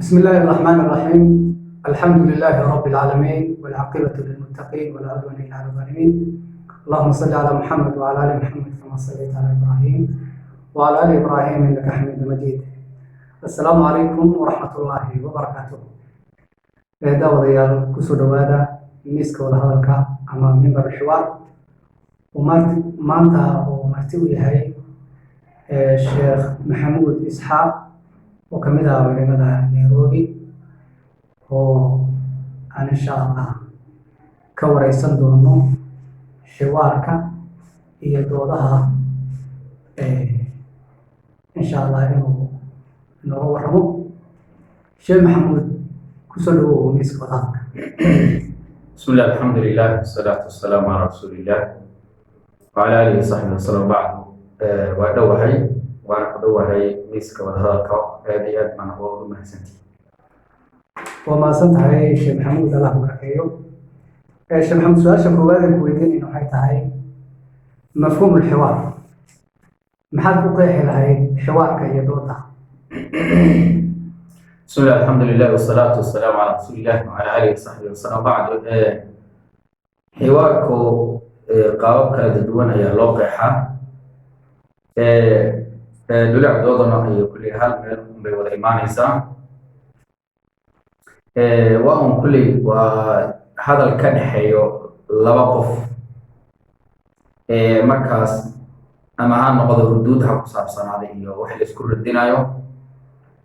بسم الله الرحمن الرحيم، الحمد لله رب العالمين، والعاقبة للمتقين، ولا عدوان إلا على الظالمين. اللهم صل على محمد وعلى آل محمد كما صليت على إبراهيم وعلى آل إبراهيم إنك حميد مجيد. السلام عليكم ورحمة الله وبركاته. Daawadayaal, kusoo dhowaada miiska wadahadalka ama mimbar xiwaar uu maanta uu marti u yahay Sheekh Maxamuud Isxaaq oo ka mid ah culimada Nairobi, oo aan insha Allah ka wareysan doono xiwaarka iyo doodaha, insha Allah inuu inooga warramo. Sheekh Maxamuud, kusoo dhawow miiska wadahadalka. بسم الله، الحمد لله، والصلاة والسلام على رسول الله وعلى آله وصحبه وسلم، بعد. Waa dhowahay, waana ku dhowahay miiska wadahadalka. Aad iyo aad baan ugu mahadsantihi. Waa mahadsan tahay, Sheekh Maxamuud, Allah ku barakeeyo. Sheekh Maxamuud, su-aasha koowaad ee ku weydiinayna waxay tahay مفهوم الحوار. Maxaad ku qeexi lahayd xiwaarka iyo dooda? بسم الله، الحمد لله، والصلاة والسلام على رسول الله وعلى آله وصحبه وسلم، بعد. Xiwaarku qaabab kala duwan ayaa loo qeexaa. Dulacdoodana iyo kulli hal meel unbay wada imaanaysaa. Waa un kulley waa hadal ka dhexeeyo laba qof, markaas ama ha noqdo ruduud ha ku saabsanaada iyo wax la isku radinayo,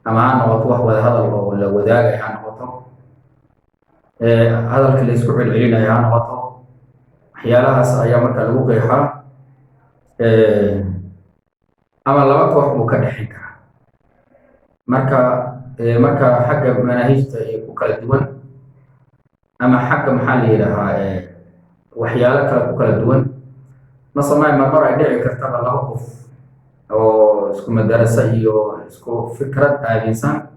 ama ha noqoto wax wada hadal oo la wadaagayo ha noqoto, hadalka la isku celcelinayo ha noqoto. Waxyaalahaas ayaa marka lagu qeexaa, ama laba koox buu ka dhexin karaa. Marka xagga manaahijta iyo ku kala duwan ama xagga, maxaa la yidhaahaa, waxyaalo kale ku kala duwan masamay, marmar ay dhici kartaba laba qof oo isku madarasa iyo isku fikrad aaminsan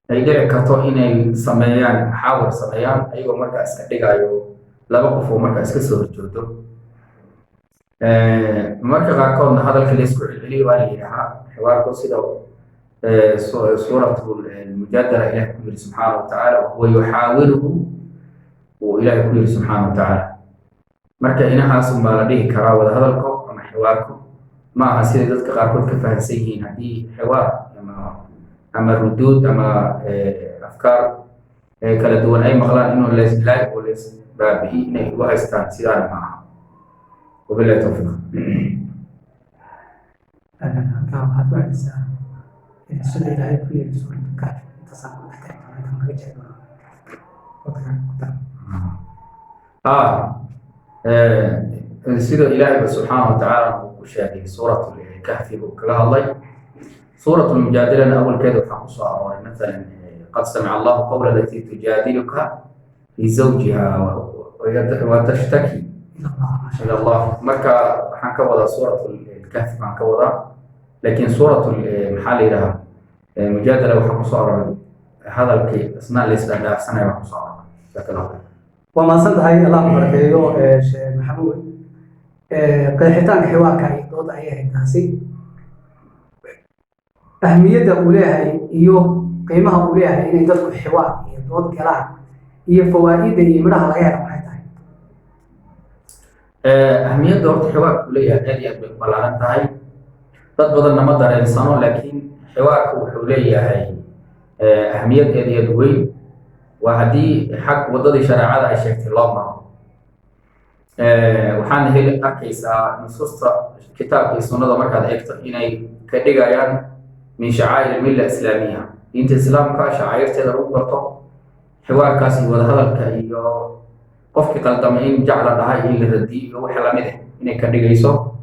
ay dhici karto inay sameeyaan muxaawar sameeyaan, ayagoo markaa iska dhigayo laba qof oo markaa iska soo horjoodo. Marka qaarkoodna hadalka la isku celceliyo waa la yidhaahaa xiwaarku, sida suuratu Mujaadala Ilahi ku yiri subxaana wa tacaala: "وهو يحاوره" uu Ilahi ku yiri subxaana wa tacaala. Marka inahaas unbaa la dhihi karaa wada hadalko ama xiwaarku. Ma aha siday dadka qaarkood ka fahamsan yihiin, haddii xiwaar ama ruduud ama afkaar kala duwan ay maqlaan, inuu leslaay oo leisbaabi'i inay ugu haystaan. Sidaana ma aha. Wabillahi tawfiiq. Halkaa waxaad ku celisaa sida Ilaahay ku yiri suuratu Kahf. Intaasaan ku dhex tagi doonaa, intaan kaga jeedi doonaa wadka ku dar. Sida Ilaahay subxaana wa tacaala uu ku sheegay suurat Kahfi buu kaga hadlay. Suurat Lmujaadilana awalkeeda waxaa kusoo arooray masalan: "قد سمع الله قول التي تجادلك في زوجها وتشتكي إلى الله." إلى الله. Marka waxaan ka wadaa suurat Lkahfi baan ka wadaa, laakiin suurat, maxaa la yidhahaa, Mujaadala waxaa kusoo arooray hadalkii isna la isdhaafsanaya baa kusoo arooray. Jazaaka Allah khayr. Waa mahadsan tahay, Allah ku barakeeyo, Sheekh Maxamuud. Qeexitaanka xiwaarka iyo dooda ayay ahayd taasi. Ahmiyadda uu leeyahay iyo qiimaha uu leeyahay inay dadku xiwaar iyo dood galaan iyo fawaa'idda iyo midhaha laga hela maxay tahay? Ahmiyadda horta xiwaarku leeyahay aad iyo aad bay u ballaaran tahay. Dad badanna ma dareensano, laakiin xiwaarku wuxuu leeyahay ahmiyad aad iyo aad u weyn, waa haddii xag waddadii shareecada ay sheegtay loo maro. Waxaana heli arkaysaa nusuusta kitaabka iyo sunnada markaad eegto inay ka dhigayaan من شعائر الملة الإسلامية, diinta Islaamka shacairteeda lagu barto xiwaarkaas iyo wadahadalka iyo qofkii qaldamay in jacla dhahay in la radiyo iyo wixii lamid ah inay ka dhigayso,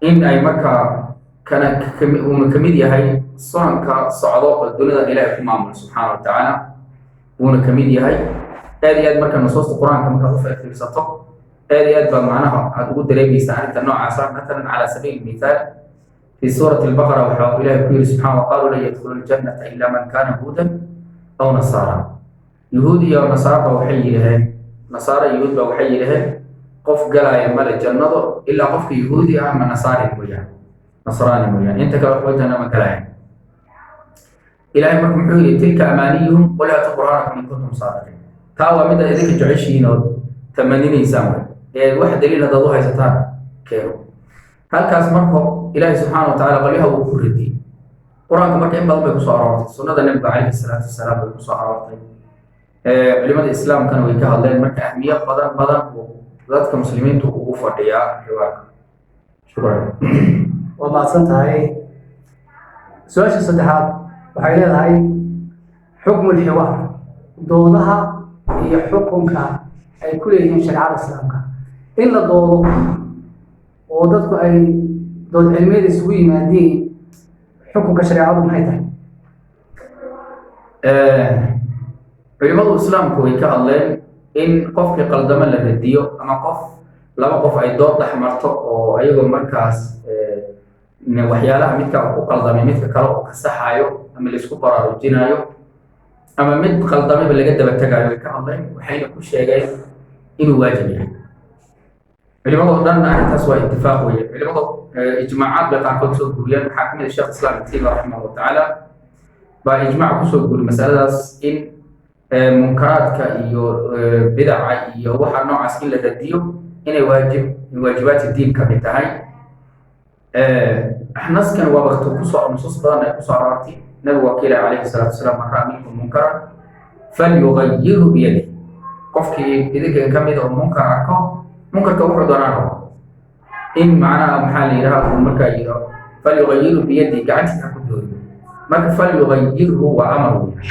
in ay markaa kana uuna kamid yahay sunanka socdo oo dunida Ilaahay ku maamulo subxaana wa tacaala wuuna kamid yahay aad iyo aad. Marka nusuusta Qur-aanka markaad u fiirsato, aad iyo aad baa macnaha aad ugu dareemaysaa arrinta noocaasa. Matalan, على سبيل المثال, في سورة البقرة waxaa Ilahay ku yiri subxaana: "وقالوا لن يدخلوا الجنة إلا من كان هودا أو نصارى." Yuhuud iyo nasaara ba waxay yidhaheen, nasaara yuhuud ba waxay yidhaheen, qof galaya male jannado ilaa qofka yuhuudi ah ama nasaari mooyaane, nasraani mooyaane, inta kale waxba janno ma galayaan. Ilaahay marka muxuu yidhi? Tilka amaaniyuhum, qul haatuu burhaanakum in kuntum saadiqiin. Taa waa mid aad idinka jeceshihiin oo tamaninaysaan wey, ee wax daliil haddaad u haysataan keeno. Halkaas marka Ilaahay subxaana wa tacaala qolyaha uu ku radiyey Qur-aanka marka in badan bay kusoo aroortay, sunnada Nabiga calayhi salaatu wasalaam bay kusoo aroortay, culimada Islaamkana way ka hadleen. Marka ahmiyo badan badan uu dadka Muslimiintu ugu fadhiyaa xiwaarka. Shukran. Waa mahadsan tahay. Su-aasha saddexaad waxay leedahay: xukmu lxiwaar, doodaha iyo xukunka ay ku leeyihiin shareecada Islaamka. In la doodo oo dadku ay dood cilmiyeed isugu yimaadiin, xukunka shareecadu maxay tahay? Culimadu Islaamku way ka hadleen in qofkii qaldamo la radiyo, ama qof laba qof ay dood dhex marto oo ayagoo markaas waxyaalaha midka uu ku qaldamay midka kale uu ka saxayo, ama laisku baraarujinayo, ama mid qaldamayba laga daba tegayo, way ka hadleen. Waxayna ku sheegeen inuu waajib yahay. Culimadoo dhan arrintaas waa itifaaq weeye. Culimadu ijmaacaad bay qaarkood soo guuriyeen. Waxaa ka mid ah Sheekh Islaam Ibn Taymiya raximah Allahu tacaala baa ijmaac kusoo guuriyey masaladaas, in munkaraadka iyo bidaca iyo waxa noocaas in la radiyo inay waajib min waajibaati diin ka mid tahay. Naskan waa wakti kusoo nusuus badan ay kusoo aroortay. Nabigu waa kiila calayhi salaatu wasalaam: "Man ra'a minkum munkaran falyugayirhu biyadihi." Qofkii idinka ka mid oo munkar arko, munkarka wuxuu doonaa rabo in macnaha maxaa la yidhaha uu markaa yidho, falyugayirhu biyadihi, gacantiisa ha ku dooriyo. Marka falyugayirhu waa amar weya.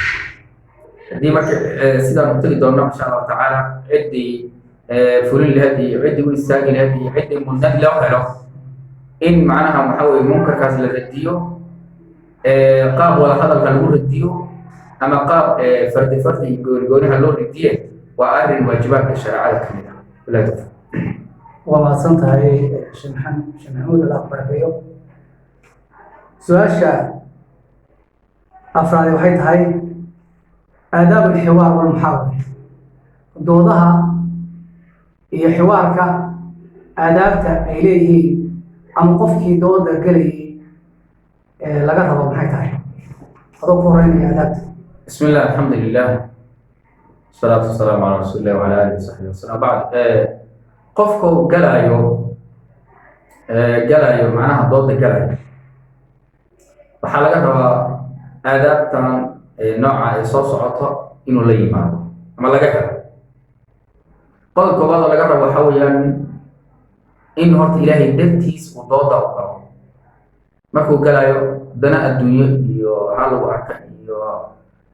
Haddii marka sidaan u tegi doonno insha Allahu tacaala, ciddii fulin lahayd iyo ciddii u istaagi lahayd iyo ciddii mudnad loo helo in macnaha waxaa weye munkarkaas la radiyo, qaab wada hadalka lagu radiyo ama qaab fardi fardi iyo gooni gooniha loo radiye, waa arrin waajibaadka shareecada ka mid ah. Billahi tawfiiq. Waa mahadsan tahay, Sheekh Maxamed, Sheekh Maxamuud, Allah ku barakeeyo. Su-aasha afraadi waxay tahay: aadaab alxiwaar walmuxaawara, doodaha iyo xiwaarka aadaabta ay leeyihiin ama qofkii dooda gelayay ee laga rabo maxay tahay, adoo ku horeynaya aadaabta? بسم الله، الحمد لله، والصلاة والسلام على رسول الله وعلى آله وصحبه وسلم. بعد، qofka uu galayo macnaha dooda galayo, waxaa laga rabaa aadaabtan nooca ay soo socoto inuu la yimaado ama laga helo. Qodob koowaad oo laga rabo waxaa weeyaan in horta Ilaahay dartiis uu dooda u galo. Markuu galayo, dana adduunyo iyo waxaa lagu arka iyo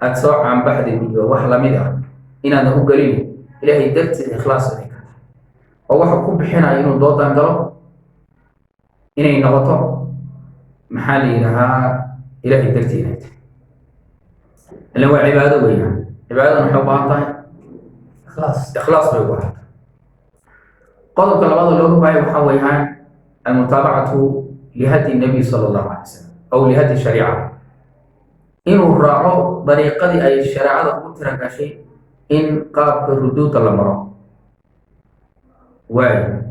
aada soo caanbaxdid iyo wax lamid ah inaadan u gelin. Ilaahay dartiis, ikhlaas inay ka tahay oo waxa ku bixinayo inuu doodan galo inay noqoto maxaa la yidhahaa Ilaahay dartii inay tahay, ilan waa cibaado weeyaan. Cibaadadan waxay u baahan tahay ikhlaas. Ikhlaas bay u baahan tahay. Qodobka labaad oo looga baahay waxaa weeyaan almutaabacatu lihadyi nabiy sala Allahu alay wasalam aw lihadyi shariica, inuu raaco dariiqadii ay shareecada ugu tira gashay in qaabka ruduudda la maro waayo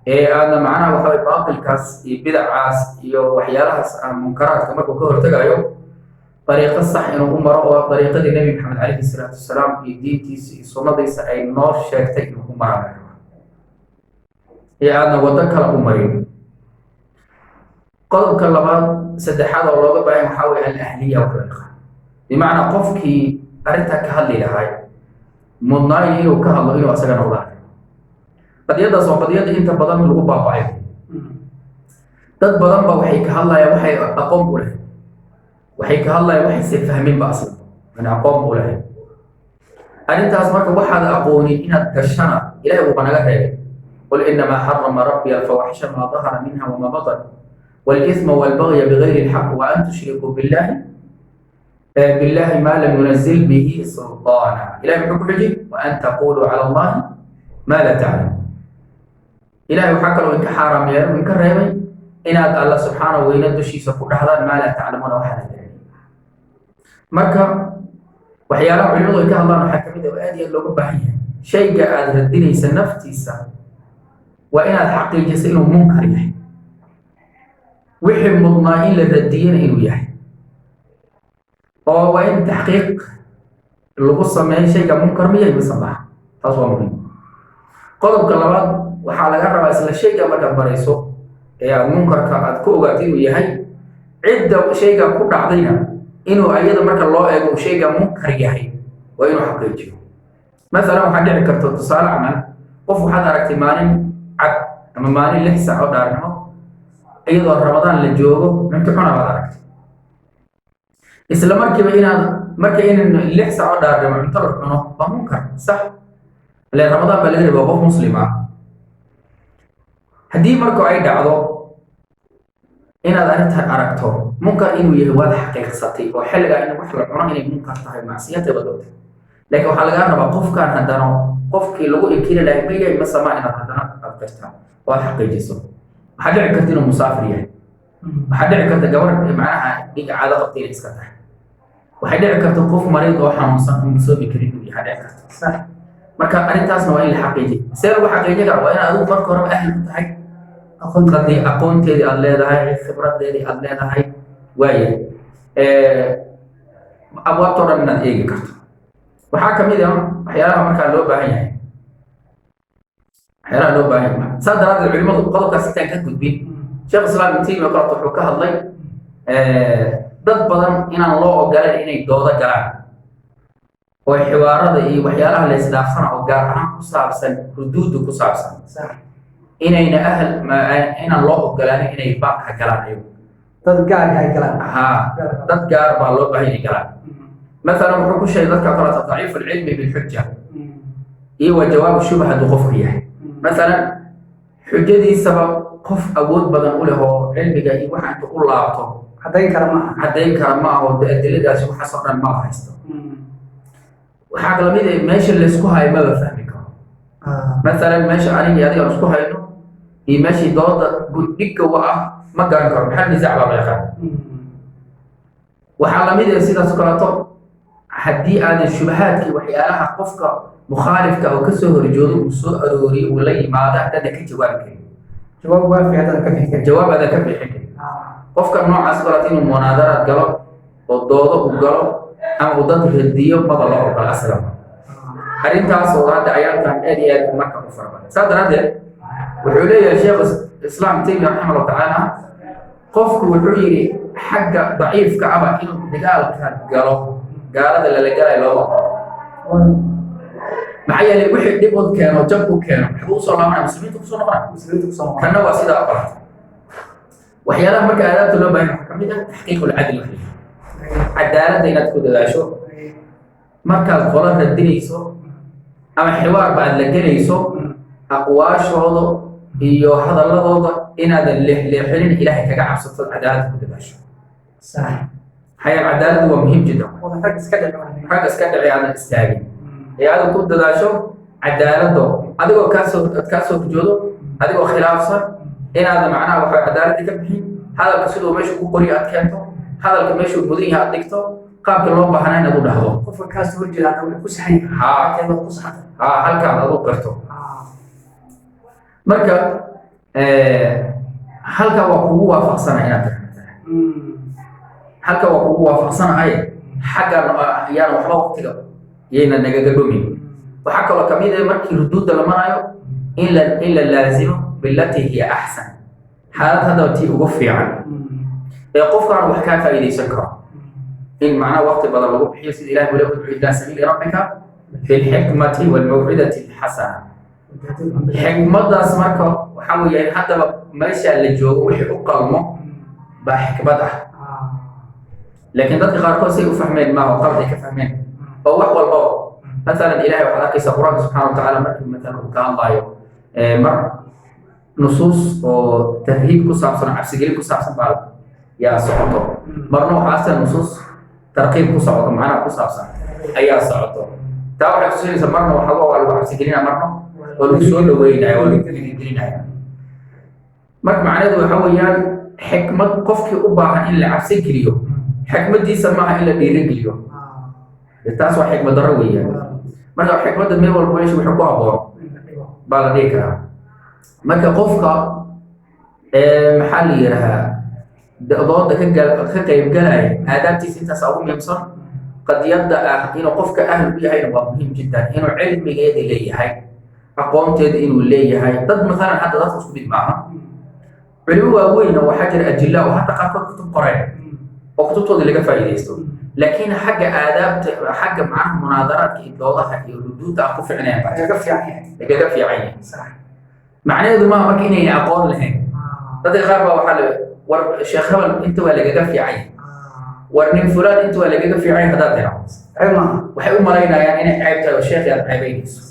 ee aadna macnaha waxa way baatilkaas iyo bidacaas iyo waxyaalahaas aan munkaraadka markuu ka hortagayo, dariiqo sax inuu u maro oo dariiqadii Nebi Maxamed calayhi salaatu wasalaam iyo diintiisa iyo sunnadiisa ay noo sheegtay inuu ku maraan ee aadna waddo kale u marin. Qodobka labaad, saddexaad oo looga baahan waxaa weeye alahliya, wax loo yaqaan, bimacnaa qofkii arrintaa ka hadli lahay, mudnaayo inuu ka hadlo, inuu asaga noqdaan. Qadiyadaas waa qadiyada inta badan lagu baaba'ay. Dad badan ba waxay ka hadlayaan waxay aqoon u lahayd, waxay ka hadlayaan waxayse fahminba aslan aan aqoon u lahayn arrintaas. Marka waxaad aqoonin inaad gashana Ilahay uuba naga reebay: "Qul inamaa xarama rabbiya alfawaxisha maa dahara minha wama batan walisma walbagya bigayri alxaq wa an tushrikuu billahi ma lam yunazil bihi sulطaana." Ilahay muxuu ku xijiyey? "Wa an taquluu cala Allahi ma laa taclamuun." Ilahay waxaa kaloo inka xaaraam yeelay, inka reebay inaad Alla subxaana weyne dushiisa ku dhahdaan maa laa taclamuuna, waxaana garanay. Marka waxyaalaha culimadu ay ka hadlaan waxaa kamid ah oo aad iyo aad looga baahan yahay, shayga aad radinaysa naftiisa waa inaad xaqiijiso inuu munkar yahay, wixii mudnaa in la radiyana inuu yahay. Oo waa in taxqiiq lagu sameeyo shayga munkar miyay mise maaha. Taas waa muhiim. Qodobka labaad, waxaa laga rabaa isla shayga markaad barayso ee aad munkarka aad ku ogaatay inuu yahay, cidda shayga ku dhacdayna inuu ayada marka loo eego uu shayga munkar yahay, waa inuu xaqiijiyo. Masalan, waxaa dhici karta, tusaale camal, qof waxaad aragtay maalin cad ama maalin 6 saac oo dhaarnimo, iyadoo Ramadaan la joogo, cunto xuna baad aragtay. Isla markiiba inaad marka in 6 saac oo dhaarnimo cunto la cuno waa munkar, sax? Ileen Ramadaan baa laga rabaa qof Muslim ah. Haddii marka ay dhacdo inaad arrintan aragto munkar inuu yahay, waad xaqiiqsatay oo xilligaa in wax la cuno inay munkar tahay, macsiyatay baad ogtay, laakiin waxaa lagaa rabaa qofkan haddana qofkii lagu inkiri lahay ma yahay ma samaa, inaad haddana aad qirtaa oo aad xaqiijiso. Waxaa dhici karta inuu musaafir yahay. Waxaa dhici karta gabar macnaha dhiig caado qabtay inay iska tahay. Waxay dhici karta qof mariid oo xanuunsan oon soomi karin inuu yahay dhici karta. Marka arrintaasna waa in la xaqiijiyo. See lagu xaqiijin karaa? Waa in adigu marka horeba ahli ku tahay qadii, aqoonteedii aad leedahay, khibradeedii aad leedahay. Waaya, abwaabtoo dhan inaad eegi karto. Waxaa kamid ah waxyaalaha markaa loo baahan yahay, waxyaalaha loo baahan yahay. Saas daraaddeed culimadu qodobkaas intaan ka gudbin, Sheekh Islaam Ibn Taymiya kaleeto wuxuu ka hadlay dad badan inaan loo ogolayn inay doodo galaan oo xiwaarada iyo waxyaalaha la isdhaafsana oo gaar ahaan ku saabsan ruduudda ku saabsan, inayna ahl inaan loo ogolaanin inay baabka galaan ayagu. Dad gaarka ay galaan. Haa, dad gaar baa loo baahan inay galaan. Masalan, wuxuu ku sheegay dadka kaleeto ضعيف العلم بالحجة iyo wa jawaabu shubha. Hadduu qofku yahay masalan xujadiisaba qof awood badan u leh oo cilmiga iyo waxa inta u laabto caddayn kara maaha, caddayn kara ma aho, de adiladaasi waxaasoo dhan ma haysto. Waxaa kala mid ah meesha laysku hayo maba fahmi karo. Masalan, meesha aniga iyo adiga aan isku hayno iyo meeshii dooda gundhigga wa ah ma garan karo, maxaa nisaac baa la yaqaan. Waxaa lamid ah sidaas oo kaleeto haddii aadan shubahaadkii, waxyaalaha qofka mukhaalifka oo kasoo horjoodo uu soo arooriyo, uu la yimaado, haddaadan ka jawaabi karin, jawaab waafi haddaadan ka bixin karin, jawaab aadan ka bixin karin, qofka noocaas kaleeto inuu munaadaraad galo oo doodo uu galo ama uu dad radiyo maba loo ogola asaga. Arrintaas oo hadda ayaantan aad iyo aad marka u fara badan. Saas daraaddeed wuxuu leeyahay Sheekh Islaam Taymiya raximah Allahu tacaala, qofku wuxuu yidhi xagga daciifka aba inuu dagaalka galo, gaalada lala galayo looma ogolo. Maxaa yeelay wixii dhib u keeno, jab u keeno, waxbuu usoo laabanaya, Muslimiinta kusoo noqonaya. Muslimiinta kusoo noqon. Kanna waa sidaa oo kaleeto. Waxyaalaha marka aadaabta loo baahan waxaa kamid ah taxqiiq ulcadl, wax la yidhaahdo cadaaladda inaad ku dadaasho markaad qolo radinayso ama xiwaarba aad la gelayso, aqwaashooda iyo hadalladooda inaadan leexleexinin, Ilaahay kaga cabsato, cadaaladda ku dadaasho. Maxaa yeele cadaaladdu waa muhiim jiddan. Wada rag iska dhici. Rag iska dhici aadan istaagin ee aad ku dadaasho cadaaladdo, adigoo kaasoo aad kaa soo horjoodo, adigoo khilaafsan, inaadan macnaha waxa cadaaladii ka bixin. Hadalka siduu meeshu ku qoriyo aad keento, hadalka meeshuu mudan yahay aad dhigto, qaabka loo baahnaa inaad u dhahdo. Qofka kaa soo horjeeda hadda wuxuu ku saxan yahay keebad ku saxanta. Haa, halkaad adu qirto. Marka halkaa waa kugu waafaqsana inaad tiraahdo mathalan, halka waa kugu waafaqsanahay, xaggan yaan waxba waqtiga yayna nagaga dhumin. Waxaa kaloo kamid ah markii ruduudda la marayo in la laazimo بالتي هي أحسن, xaalad haddaba tii ugu fiican ee qofkaan wax kaa faa'iidaysan karo in macnaha waqti badan lagu bixiyo, sida Ilahi uu leeyahay: ادع إلى سبيل ربك بالحكمة والموعظة الحسنة. Xikmadaas marka waxaa weeye in haddaba meesha la joogo wixii u qalmo baa xikmad ah. Laakiin dadka qaarkood say u fahmeen maaha oo qalad ay ka fahmeen oo wax walbaba. Masalan, Ilahay waxaad arkaysaa Qur-aanka subxaana watacaala markii matalan uu ka hadlaayo, mar nusuus oo tarhiib ku saabsan oo cabsigelin ku saabsan baa yaa socoto, marna waxaa arkaysaa nusuus tarqiib ku socoto, macnaha ku saabsan ayaa socoto. Taa waxay tusinaysaa marna waxaa waa lagu cabsigelinaya, marna waa lagu soo dhaweynaya, waa lagu dhiirigelinaya. Marka macnaheedu waxa weeyaan xikmad qofkii u baahan in la cabsi geliyo, xikmadiisa maaha in la dhiirigeliyo. Taas waa xikmad darro weeyaan. Marka xikmadda meel walba meesha wuxuu ku habboon baa la dhihi karaa. Marka qofka maxaa la yidhahaa dooda ka qayb galaya, aadaabtiisa intaas ugu muhiimsan. Qadiyadda ah inuu qofka ahl u yahayna waa muhiim jiddan, inuu cilmigeeda leeyahay, aqoonteeda inuu leeyahay. Dad maalan hadda dadka isku mid maaha. Culimo waaweyn oo waxaa jira ajilla oo hadda qaarkood kutub qoreen oo kutubtooda laga faa'iidaysto, laakiin xagga aadaabta, xagga macnaha munaadaraadka iyo doodaha iyo ruduudda aan ku ficnayn baa Lagaga fiican yahay. Lagaga fiican yahay. Sax. Macnaheedu maaha marka inayna aqoon lahayn. Dadka qaar baa waxaa la war sheekh hebel inta waa lagaga fiican yahay, war nin fulaan inta waa lagaga fiican yahay haddaad tiraahdo, Ceeb maaha. waxay u malaynayaan inay ceeb tahay oo sheekhi aad ceebaynayso.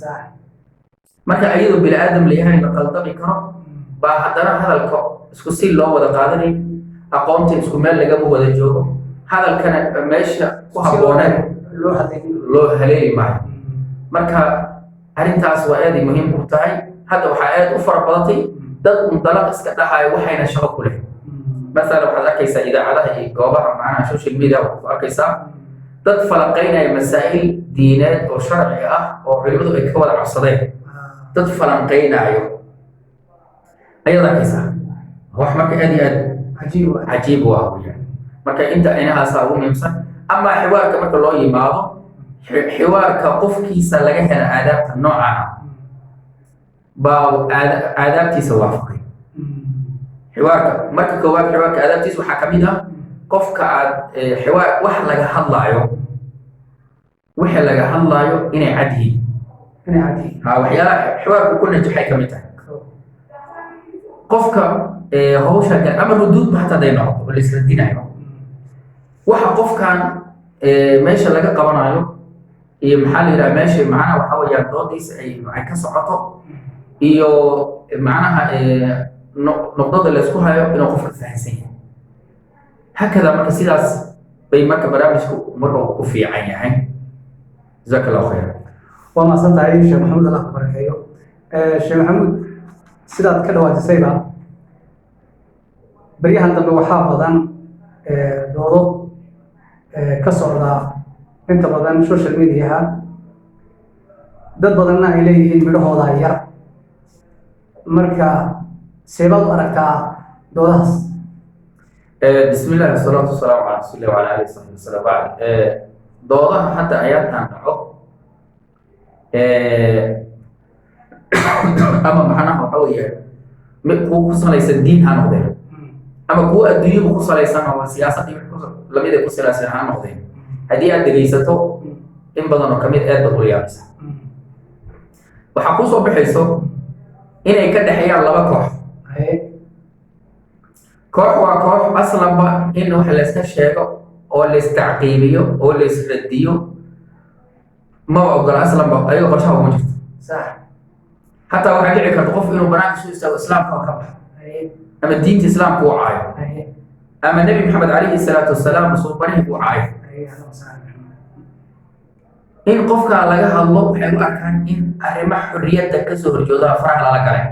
Marka iyadoo bini aadam layahay, la qaldami karo, baa haddana hadalka isku si loo wada qaadanayo, aqoonta isku meel lagama wada joogo, hadalkana meesha ku habbooneed loo hadlaynin loo haleeli maayo. Marka arrintaas waa aad ay muhiim u tahay. Hadda waxaa aad u fara badatay dad un dalaq iska dhahayo waxayna shaqo ku leh. Masalan, waxaad arkaysaa idaacadaha iyo goobaha macnaha social media, waxaad ku arkaysaa dad falaqaynaya masaa'il diineed oo sharci ah oo culimmadu ay ka wada cabsadeen. Dad falanqaynaayo ayaad arkaysaa, wax marka aad iyo aad Cajiib waa. Cajiib waa weyaan. Marka inta inahaasaa ugu muhiimsan. Amaa xiwaarka marka loo yimaado, xiwaarka qofkiisa laga hela aadaabta noocan ah baa aadaabtiisa waafaqay. Xiwaarka marka koowaad, xiwaarka aadaabtiisa waxaa ka mid ah qofka aad xiwaar wax laga hadlaayo, wixii laga hadlaayo inay cad yihiin. Inay cad yihiin. Ha, waxyaalaha xiwaarku ku najaxay ka mid tahay qofka hawsha gal ama ruduudba hataa haday noqoto oo la isla dinayo, waxa qofkan meesha laga qabanayo iyo maxaa la yidhaha, meesha macnaha waxa weeyaan doodiisa ay ka socoto iyo macnaha nuqdada la isku hayo inuu qofka fahansan yahay hakada. Marka sidaas bay marka barnaamijku marka uu ku fiican yahay. Jazaaka Allahu khayr. Waa mahadsan tahay, Sheekh Maxamuud, Allah ku barakeeyo. Sheekh Maxamuud, sidaad ka dhawaajisayba, baryahan dambe waxaa badan doodo ka socda inta badan social mediaha, dad badanna ay leeyihiin midhahooda yar. Marka seebaad u aragtaa doodahaas? بسم الله والصلاة والسلام على رسول الله وعلى آله وصحبه وسلم. بعد doodaha hadda ayaantan dhaco ama macnaha waxa weeye mid kuwa ku salaysan diin ha noqdeen ama kuwa adduunyaba ku salaysan oo siyaasad iyo wix lamid ay ku salaysan ha noqdeen, haddii aad dhegaysato in badan oo kamid aad baad ula yaabaysaa. Waxaa kusoo baxayso inay ka dhexeeyaan laba koox. Koox waa koox aslanba in wax layska sheego oo laistacqiibiyo oo laisradiyo maba ogola aslanba, ayaga qorshaha uma jirto. Hataa waxaa dhici karta qof inuu banaanka soo istaago, islaamka oo ka baxo ama diinta islaamka uu caayo ama Nebi Maxamed calayhi salaatu wasalaam suubanihii uu caayo. Allahumma salli ala Muhammad. In qofka laga hadlo waxay u arkaan in arrimo xorriyadda kasoo horjooda faraha lala galay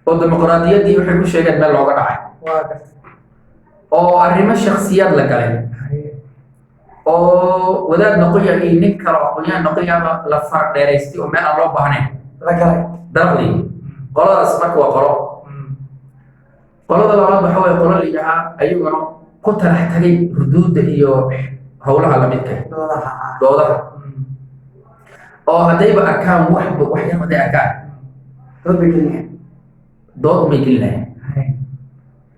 oo dimuqraadiyaddii waxay ku sheegeen meel looga dhacay Waa gartay. oo arrimo shakhsiyaad la galay oo wadaad noqoya iyo nin kale oo aqoonyahan noqoyaaba la far dheeraystay oo meel aan loo baahnayn La galay. Daraqdii qoladaas marka waa qolo. Qolada labaad waxa waye qolo la yidhahaa ayaguna ku talax tagay ruduudda iyo howlaha lamidka Doodaha. Doodaha oo haddayba arkaan waxba wax yar hadday arkaan Dood bay gelinayaan. Dood umay gelinayaan.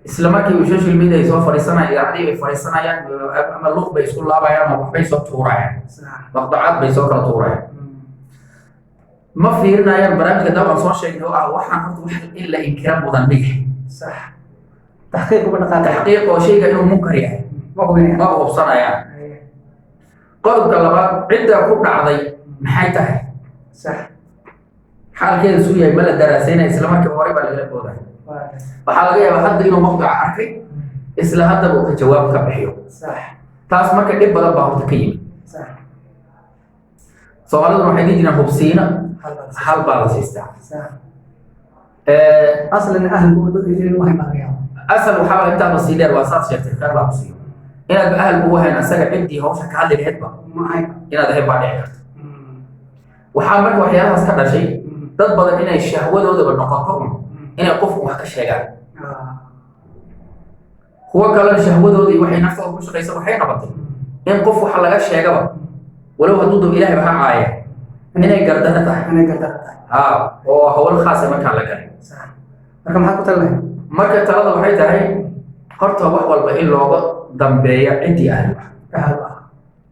Isla markiiba social media ay soo fadhiisanayaan, idaacadihii bay fadhiisanayaan ama luuq bay isku laabayaan oo waxbay soo tuurayaan, maqdacaad bay soo kala tuurayaan. Ma fiirinayaan barnaamijka daawan soo sheegnay oo ah waxaan horta wax in la inkira mudan ma yahay. Sax, taxqiiq uga dhaqaaqay. Taxqiiq oo shayga inuu munkar yahay Ma hubinayaan. Ma hubsanayaan. Qodobka labaad, cidda ku dhacday maxay tahay, xaalkeeda suu yahay ma la daraasaynaya. Isla markiiba horey baa lagala boodaya. Waa gartay. Waxaa laga yaabaa hadda inuu maqdaca arkay, isla haddaba uu ka jawaab ka bixiyo. Taas marka dhib badan baa horta ka yimid. Soomaaliduna waxay dhihi jireen hubsiina Hal baa la hal baa la siistaa. Aslan ahlku dad inuu wahay baa laga yaabaa. Asal waxaaba intaaba sii dheer, waa saad sheegtay, khayr baa ku siiyo, inaadba ahalku u ahayn asaga ciddii hawsha ka hadli lahaydba Ma ahayn. inaad ahayn baa dhici karta. Waxaa marka waxyaalahaas ka dhashay dad badan inay shahwadoodaba noqoto un inay qofku wax ka sheegaan. Kuwo kalena shahwadoodii waxay naftooda ku shaqaysa waxay noqotay In qof waxa laga sheegaba, walow hadduu dab Ilaahay ba ha caaya, inay gardaro tahay. Inay gardaro tahay. Ha, oo hawl khaasa markaa la galay. Sax. Marka maxaad ku talinahay? Marka talada waxay tahay horta wax walba in looga dambeeya ciddii ahlu ah. Ahlu ah.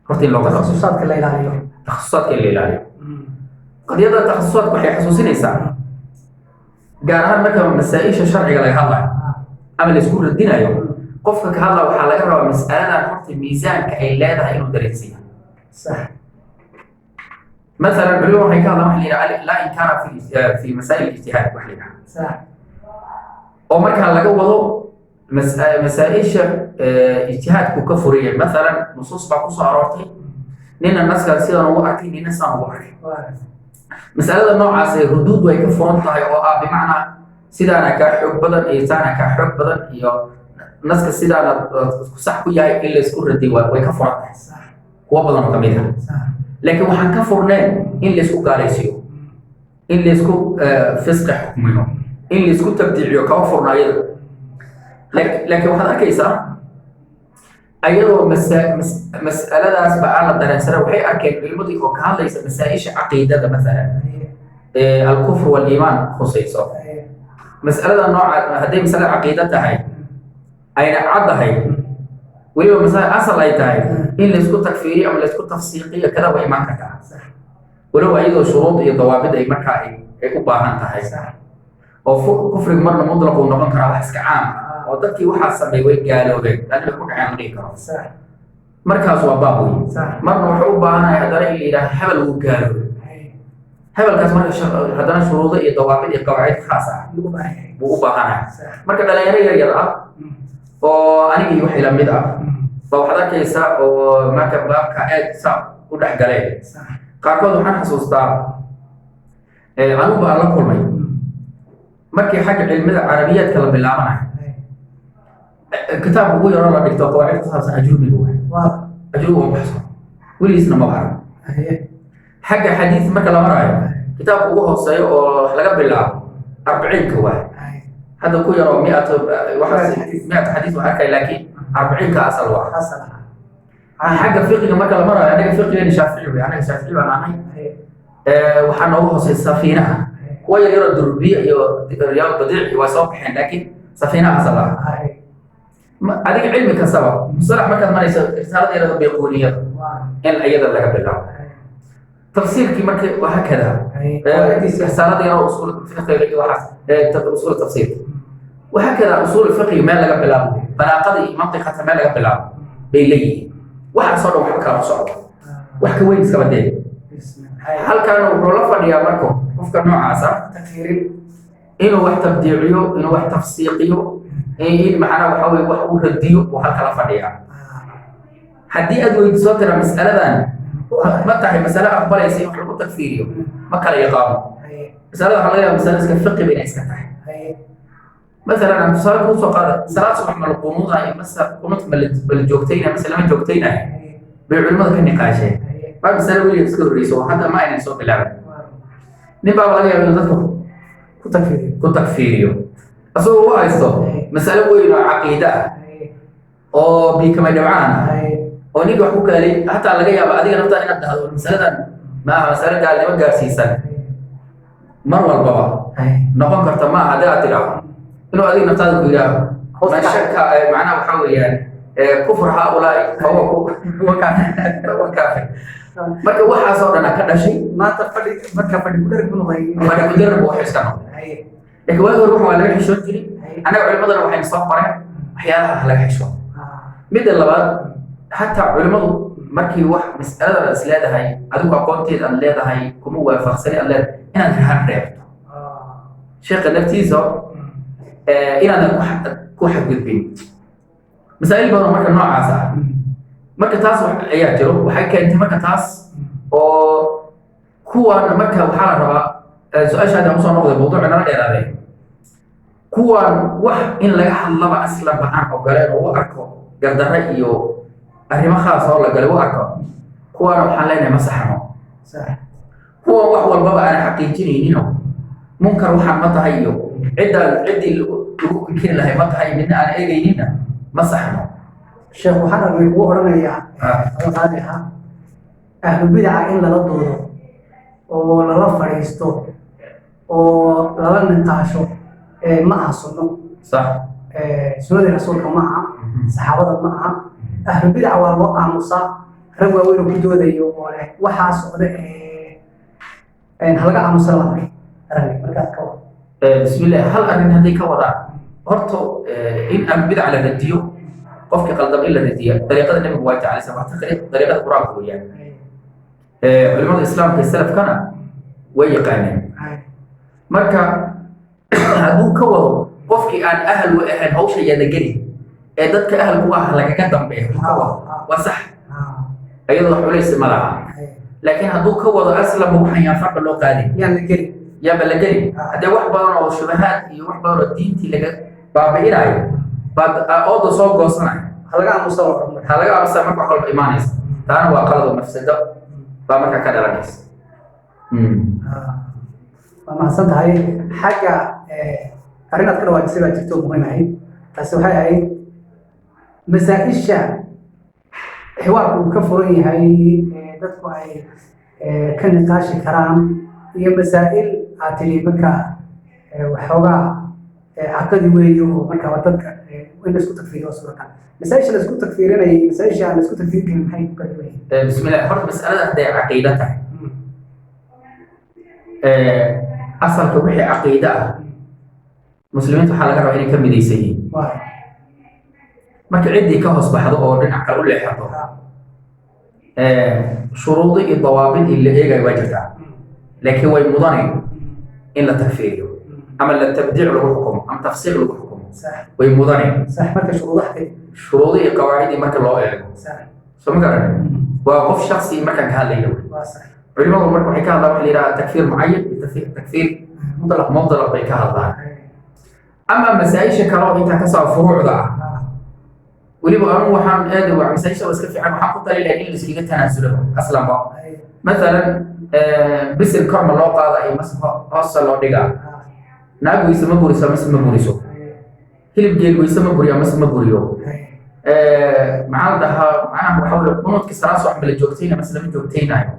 Horta in looga dambeeyo. Takhasusaadka la ilaaliyo. Takhasusaadka in la ilaaliyo. Qadiyada takhasusaadka waxay xasuusinaysaa, gaar ahaan marka masaa-isha sharciga laga hadlayo ama la isku radinayo, qofka ka hadla waxaa laga rabaa mas'aladan horta miisaanka ay leedahay inuu dareensiiyo. مثلا culimadu waxay ka hadlaan waxa la yidhaha laa inkaara fi masaa'il ijtihaad wax la yidhaha, oo markaa laga wado masaa-isha ijtihaadku ka furiyay. Maalan nusuus baa kusoo aroortay, nina naskan sidan ugu arkay, nina saan ugu arkay. Masalada noocaas ee ruduud way ka furan tahay, oo ah bimacnaa sidaana kaa xoog badan iyo saana kaa xoog badan iyo naska sidaana sax ku yahay, in laysku radiy way ka furan tahay kuwo badan oo kamid ah. Laakiin waxaan ka furneen in laysku gaalaysiiyo, in laysku fisqi xukmiyo, in laysku tabdiiciyo, kama furna ayada. Laakiin waxaad arkaysaa ayadoo mas'aladaasba aan la dareensana, waxay arkeen culimmadii oo ka hadlaysa masaa-isha caqiidada, masalan alkufr waliimaan khusayso. Mas'alada nooca hadday mas'alada caqiida tahay ayna caddahay, weliba masale asal ay tahay, in laysku takfiiriyo ama laysku tafsiiqiyo kada way imaan kartaa, walow ayadoo shuruud iyo dawaabid ay markaa ay u baahan tahay, oo kufrigu marna mutlaq uu noqon karaa, wax iska caam ah oo dadkii waxaa sameeyey way gaaloobeen, gaalnimay ku dhaceen la dhihi karo, markaas waa baab wey. Marna wuxuu u baahanahay haddana in la yidhaha hebel wuu gaaloobay, hebelkaas marka haddana shuruudo iyo dawaabid iyo qawaacid khaas ah lagu baahan yahay. Buu u baahanahay. Marka dhalinyaro yar yar ah oo anigii waxay la mid ah ba waxaad arkaysaa oo marka baabka aad saa u dhex galeen. Qaarkood waxaan xasuustaa, anigu baan la kulmay markii xagga cilmida carabiyaadka la bilaabanayo, kitaabka ugu yaroo la dhigto qawaacid ku saabsan Ajrumiga waay. Ajrumi waa baxso, weligiisna ma baran. Xagga xadiis marka la maraayo, kitaabka ugu hooseeyo oo wax laga bilaabo Arbiciinka waay. Hadda ku yaroo miat waxaas, miat xadiis waa arkay, laakiin Arbiciinka asal waa. Asal ah. Xagga fiqiga marka la maraayo, anaga fiqigeeni Shaafici wey, anaga Shaafici baan ahay. Waxaa noogu hooseysa Safiinaha. Kuwa yar yaroo Durbiya iyo Riyaad Badiic waa soo baxeen, laakiin Safiinaha asal ah. Adiga cilmi kastaba musalax markaad marayso, risaalada yarada Bayquuniyada in iyada laga bilaabo. Tafsiirkii marka waxa kada risaalada yaroo usuul fiqiga iyo waxaas, usuul tafsiirka waxa kada, usuul fiqiga meel laga bilaabo, balaaqada iyo mantiqata meel laga bilaabo bay leeyihiin. Waxaasoo dhan waxba kala socdo, wax ka weyn iskaba dee. Halkan wuxuu la fadhiyaa marka qofka noocaas ah takfiirin, inuu wax tabdiiciyo, inuu wax tafsiiqiyo, in macnaha waxa weye wax uu radiyo uu halka la fadhiyaa. Haddii aad weydiisoo tira mas'aladan ma tahay masale aqbalaysa in wax lagu takfiiriyo, ma kala yaqaano. Masalada waxaa laga yaaba masale iska fiqi ba inay iska tahay. Masalan aan tusaale kuu soo qaada, salaad subax ma la qunuudayo mase qunuudka ma la joogtaynayo mase lama joogtaynayo bay culimmada ka niqaasheen. Waa masale weligeed iska horreyso oo hadda ma aynan soo bilaabin. Nin baaba laga yaaba inuu dadka ku takfiiriyo, ku takfiiriyo asagoo u haysto masale weyn oo caqiide ah oo biikamay dhibcaan ah, oo ninka wax ku kaalay hataa laga yaabo adiga naftaa inaad dhahdo masaladan ma aha masale gaalnimo gaarsiisan mar walbaba noqon karta ma aha. Haddii aad tidhaahdo, inuu adiga naftaada ku yidhaaho man shaka, macnaha waxaa weeyaan kufr haaulaai fahuwa huwa kaafir. Marka waxaasoo dhan ka dhashay. Maanta fadhi, marka fadhi ku dherg buu noqday. Fadhi ku darar buu wax iska noqday. Laakiin waagi hore waxa waa laga xishoon jiray. Annaga culimadana waxayna soo qoreen waxyaalaha laga xisho. Midda labaad, hataa culimmadu markii wax mas'aladan aad is leedahay, adigu aqoonteed aad leedahay kuma waafaqsani aad leedahay, inaad rahan reebto sheekha naftiisa, inaadan ku xadgudbin masaa'il badan. Marka noocaas ah, marka taas ayaa jiro, waxay keentay marka taas oo kuwan marka waxaa la rabaa, su-aasha hadda usoo noqday, mawduuca nala dheeraaday, kuwan wax in laga hadlaba aslanba aan ogoleen oo u arko gardarre iyo arrimo khaas oo la galay u arko, kuwaana waxaan leenahay ma saxno. Kuwan wax walbaba aan xaqiijinayninoo munkar waxaan ma tahay iyo ciddaan ciddii lagu inkiri lahay ma tahay midna aan eegayninna ma saxno. Sheekh, waxaan aragnay kugu odhanayaa qaadi ahaa ahlu bidaca in lala doodo oo lala fadhiisto oo lala niqaasho ma aha sunno. Sax. Sunnadii rasuulka ma aha, saxaabada ma aha. Ahlu bidaca waa loo aamusaa. Rag waaweyn oo ku doodayo oo leh waxaa socda halaga aamusa la arkay aragnay markaad ka wad. Bismillah, hal arrin hadday ka wadaan horta, in ahlu bidac la radiyo, qofkii qaldam in la radiya, dariiqada nabigu waa jeclaysa, waa dariiqada Qur-aanka weeyaan. Culimada islaamka iyo salafkana way yaqaaneen. Marka hadduu ka wado qofkii aan ahal u ahayn hawsha yaana gelin ee dadka ahalku ah lagaga dambeeyo, hadduu ka wado, waa sax, iyadoo wax culays ma laha. Laakiin hadduu ka wado aslanba waxaan yaan farba loo qaadin, yaan la gelin, yaaba la gelin, haddee wax badan oo shubahaad iyo wax badan oo diintii laga baabi'inayo baad ooda soo goosanaya. Halaga aamusa la odhan. Waxaa laga aamusaa marka wax walba imaanaysa, taana waa qalad oo mafsado baa markaa ka dhalanaysa. Waa mahadsan tahay. Xagga arrin aad ka dhawaajisay baa jirto oo muhiim ahayd. Taasi waxay ahayd masaa-isha xiwaarku uu ka furan yahay, dadku ay ka niqaashi karaan, iyo masaa'il aad tidhi marka waxoogaa caqadi weeye oo marka dadka in laisku takfiiriyo waa suuragal. Masaa-isha laisku takfiirinayay, masaa-isha aan laisku takfiirin karin, maxay ku kala duwan yihiin? Bismillah, horta mas'alada hadday caqiida tahay, asalka wixii caqiide ah muslimiinta waxaa laga rabaa inay ka midaysan yihiin. Marka ciddii ka hoos baxdo oo dhinac kale u leexato, shuruudo iyo dawaabid in la eegayo waa jirtaa, laakiin way mudanayn in la takfiiriyo ama la tabdiic lagu xukumo ama tafsiiq lagu xukumo. Way mudanayn. Sax, marka shuruudaha kadib. Shuruudo iyo qawaacidii marka loo eego. Soo ma garan? Waa qof shaksi markaan ka hadlayo. Waa sax. Culimadu marka waxay ka hadlaan waxa la yidhaha takfiir mucayan iyo takfiir mutlaq. Mutlaq bay ka hadlaan. Ama masaa-isha kale oo intaa kasoo furuucda ah, weliba anigu waxaan aad waa masaa-isha waa iska fiican, waxaan ku tali lahaa in la iskaga tanaasulo aslanba. Mathalan, bisil kor ma loo qaada iyo mase hoosta loo dhigaa? Naag weyse ma buriso mase ma buriso? Hilib geel weyse ma buriyo mase ma buriyo? Maxaa la dhahaa, macnaha waxa weye qunuudka salaad subax ma la joogtayna mase lama joogtaynayo?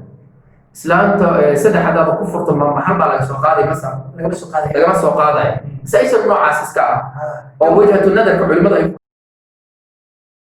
Islaanta saddex haddaad ku furto, ma hal baa laga soo qaaday mase lagama soo qaaday? Lagama soo qaadayo. Masaa-isha noocaas iska ah oo wajhatu nadarka culimadu ay